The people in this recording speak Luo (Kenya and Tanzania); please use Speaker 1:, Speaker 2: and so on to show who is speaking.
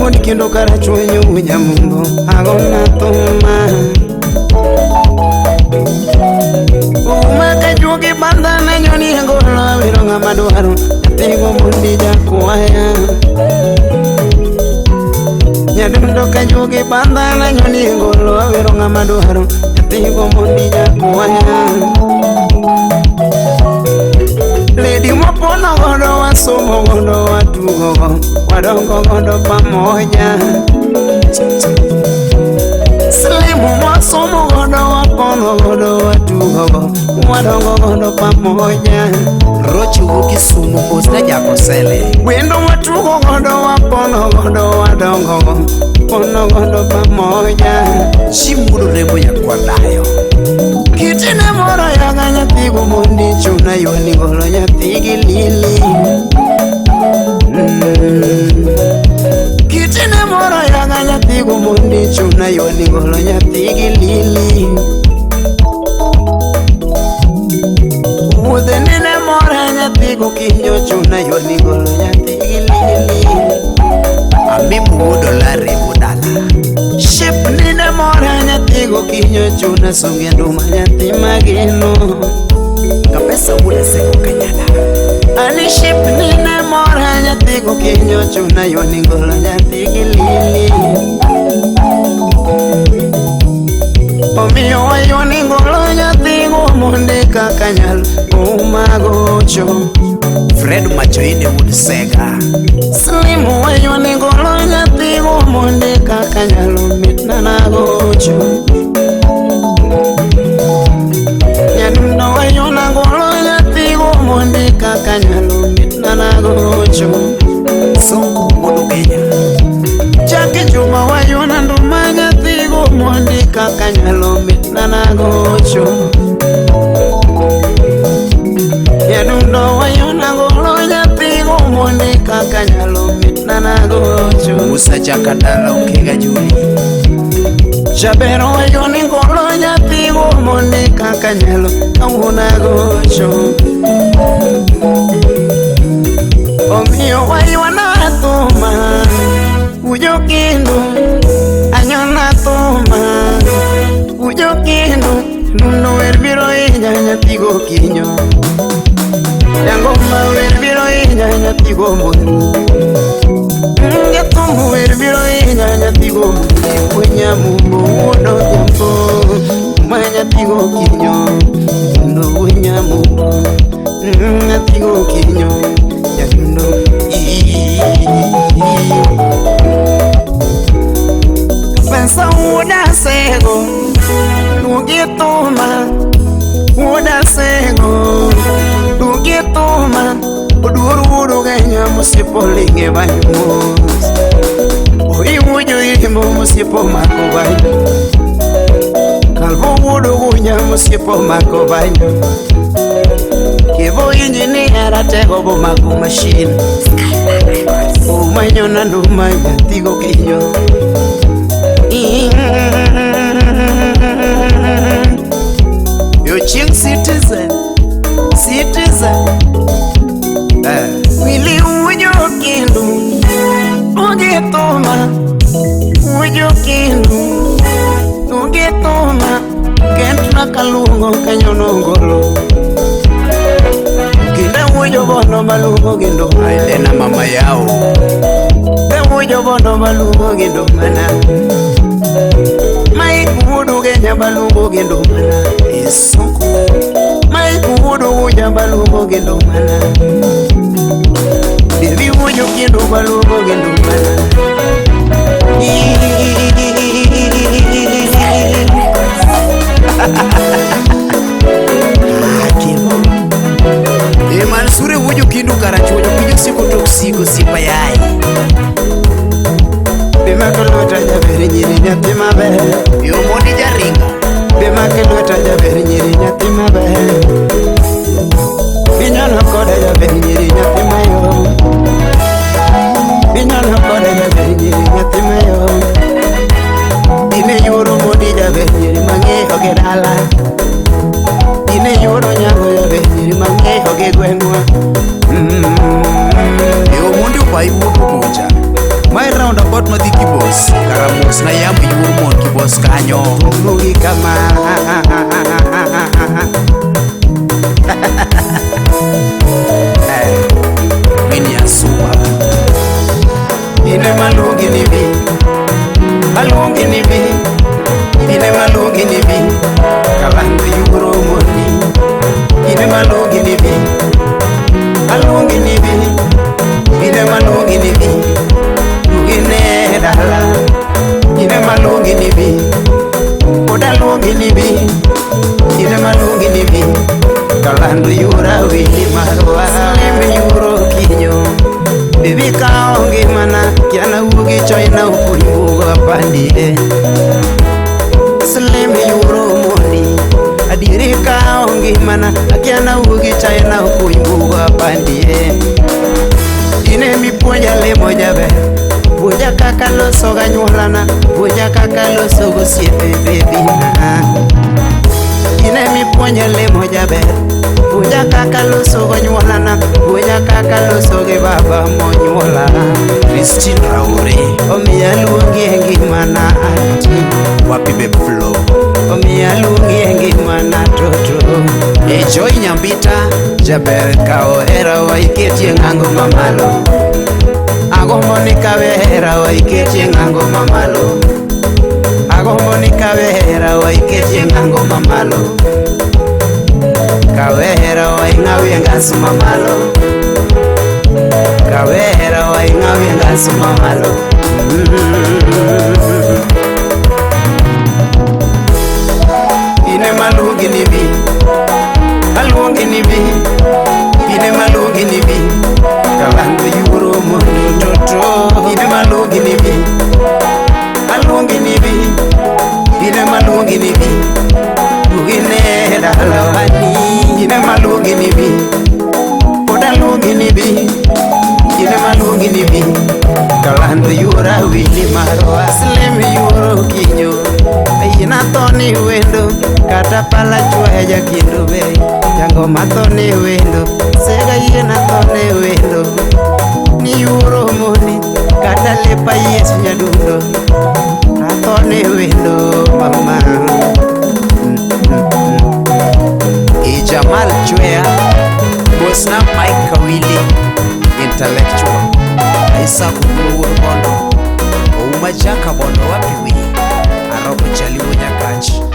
Speaker 1: wuod kendo karachuonyo nyamumbo agona thuma. Uma kajuogi bandhana nyoni e ngolo awero ng'ama dwaro nyathi gomondi jakwaya. Nyadundo kajuogi bandhana nyoni e ngolo awero ng'ama dwaro nyathi gomondi jakwaya. Lady wapono godo wasomo godo watugo go wadongo godo pamoja. Slimu wasomo godo wapono godo watugo go wadongo godo pamoja.
Speaker 2: Rochi wuok Kisumu mosna jakosele.
Speaker 1: Wendo watugo godo wapono godo wadongo go pono godo pamoja.
Speaker 2: Chimudo rembo nyakwar dayo.
Speaker 1: Kitine moro yaga nyathi gomondi chuna ywani golo nyathi gi lili. Kitine moro yaga nyathi gomondi chuna ywani golo nyathi gi lili. Wuodhe nene mora nyathi gokinyo chuna ywani golo nyathi gi lili.
Speaker 2: Amimu wuod Olare wuod dala.
Speaker 1: Ship nene mora nyathi gokinyo chuna songe nduma nyathi mageno.
Speaker 2: Kapesa wuod Asego Kanyada.
Speaker 1: Ani ship nene mora nyathi gokinyo chuna ywani golo nyathi gi lili. Omiyo waywani golo nyathi gomonde kaka nyal umagocho.
Speaker 2: Fred Machoine wuod Sega.
Speaker 1: Slimu waywani golo nyathi gomonde kaka nyalo mitna nagocho. Nyadundo wayona golo nyathi gomonde kaka nyalo mitna nagocho.
Speaker 2: Sonko wuod Ugenya.
Speaker 1: Chake Juma wayona nduma nyathi gomonde kaka nyalo mitna nagocho. Nyadundo wayona golo nyathi gomonde kaka nyalo mitna nagocho.
Speaker 2: Musa Jakadala Okega Juli.
Speaker 1: Jabero wayoni golo nyathi gomonde kaka nyalo kawuono agocho. Omiyo waywana thuma ujo kendo anyona thuma ujo kendo nuno wer biro hinya nyathi gokinyo. Jangoma wer biro hinya nyathi gomondi. Jathum wer biro hinya nyathi gomondi wuonyamumbo wuod odhiambo ma nyathi gokinyo nuno wuonyamumbo nyathi gokinyo nyadundo. Pesa wuod Asego duogi thuma wuod Asego duogi thuma oduor wuod Ugenya mosiepo ling' e banyo mos. Oiwuojo imo mosiepo mako banyo. Kalbo wuod Ogunya mosiepo mako banyo. Kevo injinia ratego bomako mashin. Umanyona nduma nyathi gokinyo. Yo chieng' citizen, citizen. Wili ujo kendo uge thuma ujo kendo uge thuma kentna kaluongo kanyono ngolo. Kinda ujo bondo maluongo gendo
Speaker 2: Ailena mama yao.
Speaker 1: Ujo bondo maluongo gendo mana. Mike wuod Ugenya baluongo gendo mana.
Speaker 2: Isonko.
Speaker 1: Mike wuod Ogunya baluongo gendo mana. Devi wuojo kendo baluongo gendo mana.
Speaker 2: Akimo. E Mansure wuojo kindu karachuonyo winjo siko tok siko sipa yai.
Speaker 1: Bimako lweta jaber nyiri nyathi maber.
Speaker 2: Yo mondi jaringa.
Speaker 1: Bimako lweta jaber nyiri nyathi maber. Inyono koda jaber nyiri nyathi mayom. Inyono koda jaber nyiri nyathi mayom. Ine yuoro mondi jaber nyiri mang'eyo gi dala. Ine yuoro nyango jaber nyiri mang'eyo gi gweng'wa.
Speaker 2: Yo mondi opai wuod Ogucha. My roundabout. got madhi Kibos, kara mos na yamo yuor mon Kibos kanyo.
Speaker 1: Luongi kama.
Speaker 2: Eh, mini asua.
Speaker 1: Ine maluongi ni bi, aluongi ni bi, ine maluongi ni bi, kalando yuoro moni. Ine maluongi ni bi, aluongi ni bi, ine maluongi ni bi, ine dala. Ine maluongi ni bi, pod aluongi ni bi, ine maluongi ni bi, kalando yuora wili marwa. Slim yuoro kinyo. Bibi kawo ngimana kiana wuogi choina ukuny bugo apandie. Slim yuoro moni adieri kawo ngimana akiana wuogi choina ukuny bugo apandie. Ine mipuonja lemo jaber, puonja kaka loso ganyuolana, puonja kaka loso gosiepe bebina. Ine mipuonja lemo jaber, puonja kaka loso ganyuolana, puonja kaka loso gi baba monyuola.
Speaker 2: Christine Raore,
Speaker 1: Omiya luongi e ngimana anti,
Speaker 2: wapi be flow.
Speaker 1: Omiya luongi e ngimana toto.
Speaker 2: E Joy Nyambita,
Speaker 1: Jaber kawo herawa iketie ng'ango mamalo. Agombo ni kawe herawa iketie ng'ango mamalo. Agombo ni kawe herawa iketie ng'ango mamalo. Kawe herawa ing'awie ngas mamalo. Kawe herawa ing'awie ngas mamalo. Ine maluongi ni bi, aluongi ni bi, ine maluongi ni bi, kalando yuoro moni toto. Ine maluongi ni bi, aluongi ni bi, ine maluongi ni bi, ine dalawani. Ine maluongi ni bi, pod aluongi ni bi, ine maluongi ni bi, kalando yuora wili marwa. Slim yuoro kinyo, ayina tho ni wendo, kata pala chwaya jakindo be, jangoma tho ni wendo, sega yiena tho ni wendo, ni yuoro moni, kata lepa yiech nyadundo, atho ni wendo mama.
Speaker 2: E Jamal Chwea, Bosna Mike Kawili, Intellectual. Isaac Oburu wuod Bondo, Ouma Jaka Bondo wapi wi, Aroko Chali wuo Nyakach.